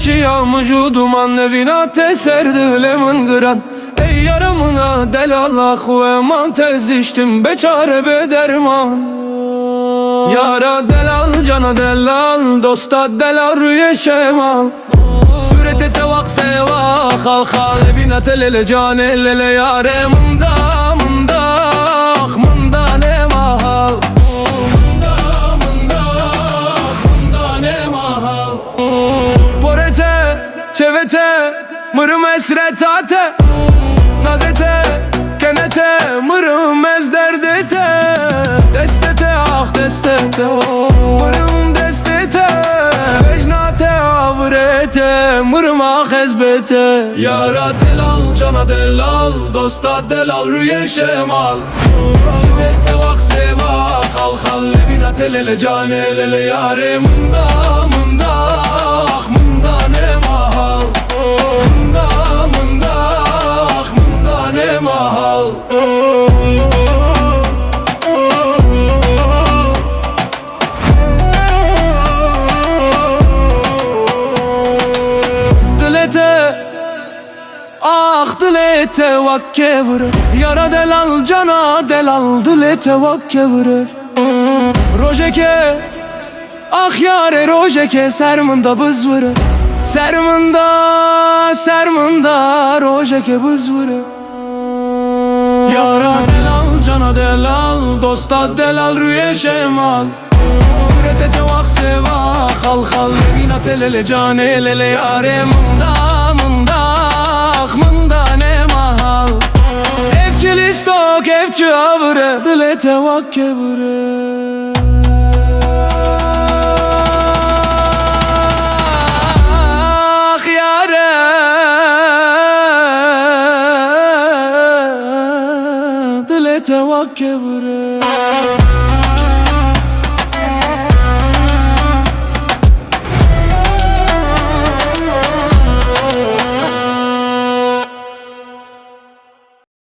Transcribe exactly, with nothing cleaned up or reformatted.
Çiya min jû duman nevîna te ser dilê min giran. Ey yara min a delal, a xwe man te ziştim bê çare bê derman. Yara delal, cana delal, dosta delal, rûyê şemal. Sûretê te waq seva, xal xal, evîna te lê lê canê lê lê, yarê min da, min da, ax, min da nêmahal. Min da, min da, ax, min da nêmahal. Porê te, çevê te, mirim esreta te. Nazê te, kenê te, mirim ez derdê te. Destê te, ax destê te, mirim destê te. Bejna te, avirê te, mirim ax ez bê te. Yara delal, cana delal, dosta delal, rûyê şemal. Ji dê te waq seva, xal xal, lê vîna te lê lê canê lê lê, yarê min da, min da, ax min da nêmahal. Min da, min da, ax min da nêmahal. Dilê te, ax dilê te wak kevir e. Yara delal, cana delal, dilê te wak kevir e. Rojeke, ax yarê, rojeke ser min da bizwire. Ser min da, ser min da rojeke bizwire. Yara delal, cana delal, dosta delal, rûyê şemal. Sûretê te waq seva, xal xal, lê vîna te lê lê canê lê lê, yarê min da, min da, ax min da nêmahal. Ev çi lîstok, ev çi avir e, dilê te wak kevir e.